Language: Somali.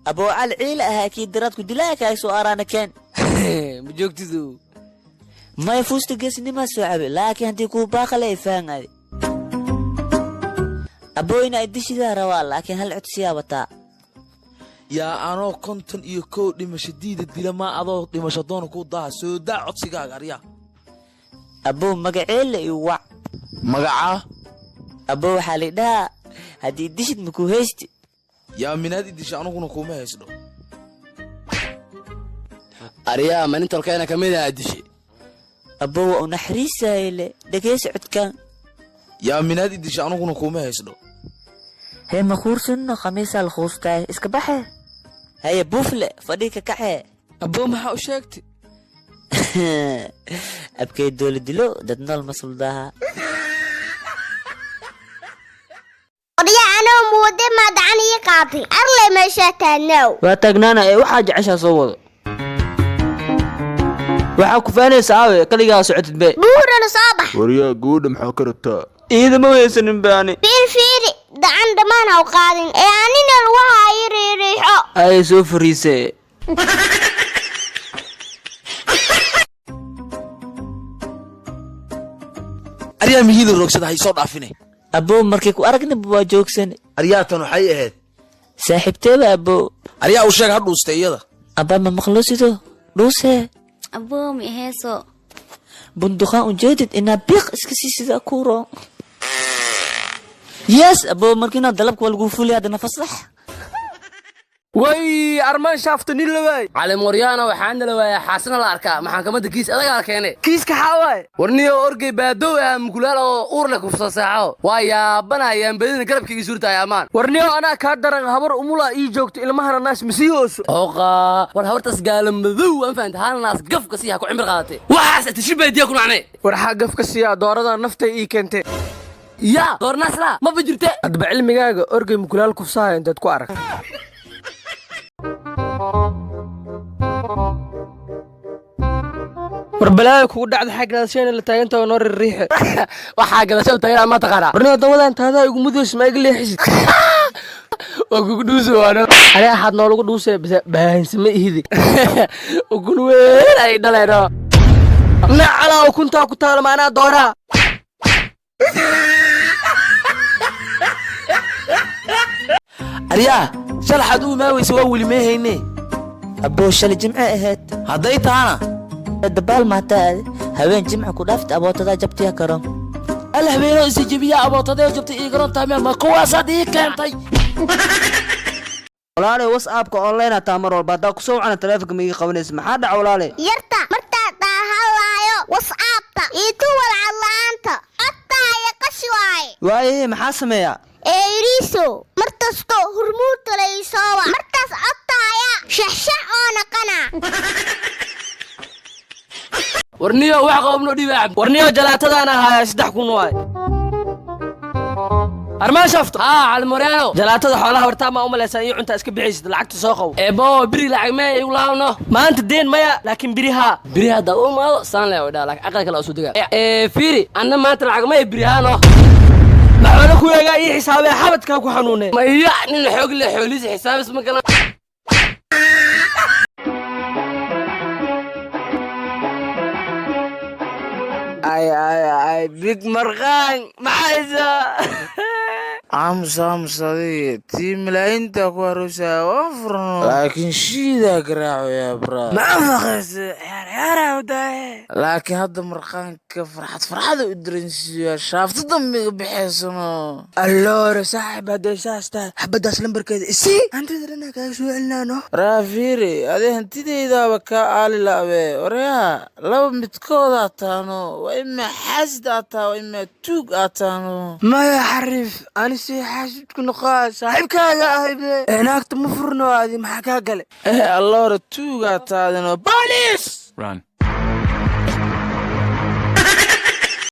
Aboo Cali ciila ahaa kii daraadku dilaa kaay soo araana keen. Ma joogtidu? Maya, fuusta geesnimaa soo cabe, laakiin haddii kuu baaqale ay fahan adi. Aboo, ina idishidaa rabaa, laakiin hal codsiyaa wataa. Yaa, anoo 51 dhimasho diida dila maa adoo dhimasho doona kuu daaha. Soo daa codsigaaga, aryaa. Aboo, magaceelle iyo wac. Magacaa? Aboo, waxaa lidhahaa haddii dishid makuu haysti. Yaa, minaad idisha anuguna kuuma haysdho. Aryaa, ma nin tolkeena ka mid ah dishe? Aboo, waa u naxariisayle, dhegaysa codkaan. Yaa, minaad idisha anuguna kuuma haysdho. Hee, makuursanno, khamiisaa la khuustaay, iska baxe. Haye buufle, fadhii ka kaxee. Aboo, maxaa u sheegtay? Abkay doola dilo dad nool ma suldaaha. Odaya, anoo muwade maa dacan ii qaatay arley meeshaa taagnow. Waa taagnaana ee waxaa jeceshaa soo wado. Waxaa ku faanaysa aawe, kaligaa socotid be. Buurana soo bax. Waryaa, gabadha maxaa ka rabtaa? Iidama weysanin baani. Fiir fiiri, dacan dhammaan ha u qaadin ee anina lugaha ii riiriixo. Ay soo fariisee. Aryaa, mihiida roogsada hay soo dhaafine. Aboo, markay ku aragnaba waa joogsane. Aryaa, tan waxay ahayd saaxiibteeba, aboo. Aryaa, u sheeg ha dhuustay iyada. Abaa, ma maqlo sido dhuusee. Aboo, ma iheeso. Bunduqaan ujeedid inaa biiq iska sii sidaa kuuro. Yes aboo, markiina dalabka waa laguu fulay haddana fasax. Way armaan shaafta nin la waay. Cali Moryaana waxaana la waayaa, xaasna la arkaa maxkamadda kiis adagaa la keenay. Kiiska xaa waay? Warniyo, orgey baadow ah mukulaal oo uur leh kufsa saaxo waa yaabanayaan badina garabka ii suurtahay amaan. Warniyo, anaa kaa daran, habar umulaa ii joogto, ilmahana naas masii hooso. Oqa, war habartaas gaala madow aan fahanta, hal naas gafka sii ha ku cimri qaadatay, waxaas atashin baadiya ku nacnay. War xaa gafka siiyaa? Doorada naftay ii keentay. Yaa, doornaas laa maba jirte. Hadba cilmigaaga, orgey mukulaal kufsaha intaad ku arag. War balaayo kugu dhacda, xag gadasheena la taaganta oo noo rirriixe. Waxaa gadasho taagana ma taqaanaa? Warniyo, dawadan taadaa igu mudayso, ma iga leexisid? Waa kugu dhuuso waano. Ani axaad noolagu dhuusee baahinsama ihidi. Ukun weyn ay dhaleeno. Nacalaa ukuntaa ku taala, maanaa dooraa. Aryaa, shalaxaad u imaaweysa waa weli meehayne. Aboo, shalay jimce ahayd. Hadday tahana? Dabaal maataa aade, haween jimce ku dhaafta abootadaa jabtiya karoon. Al habeenoo isa jebiyaa abootadee jabtay ii garoon tahay, ma kuwaasaad ii keentay? Walaale, WhatsAppka online ataa mar walba haddaa kusoo wacana taleefonka ma ii qabanaysa, maxaa dhaca walaale? Yarta martaa daahallaayo wascaabta iyo tuwal cadla'aanta codtaaya qashi waaye. Waayahe, maxaa sameeyaa? Ee iriiso, mar kasto hurmuudka la isoowa markaas codtaaya shaxshax oo naqana. Warniyo, wax qabno dhibaab. Warniyo, jalaatadaan ahaaya 3000 waay. Armaan shafto. Haa, Cali Moryaano. Jalaatada xoolaha wartaa maa u malaysaa iyo cuntaa iska bixaysid, lacagta soo qabo. Eebo, biri lacag mee igu laabno. Maanta deen maya, laakiin biri haa. Biri hadda u imaado saan leh dhaa, laakiin aqal kale oo soo degaa ee fiiri, anna maanta lacag ma biri haano. Maxoola ku eegaa ii xisaabee, xabadkaa ku xanuunee. Maya, nin xoog leh xoolihiisa xisaabis ma galan. Ay ay ay, big marqaan maxaysaa? Aamus, aamus adiga, tii malaayiinta ku aroosaya waan furno, laakiin shiidaa garaacoyaa braa. Ma faqaysa, ciyaar wadaaye. Laakiin hadda marqaanka farxad farxada u dareensiiyaa, shaafta dambiga bixeysano. Alloore saaxib, hadday saas tahay xabaddaas lambarkeeda isii, hantida dhanaa kaaga soo celinaano. Raafiiri, adi hantidaydaaba kaa aali la'be. Waryaa, laba midkoodaa taano, waa imaa xaasid aad taha, waa imaa tuug aad taano. Maya xariif, ani si xaasidku noqaa saaxiibkaaga ahaybe, ee naagta ma furno, adi maxaa kaa gale? Eh, alloore, tuugaa taadino, booliis.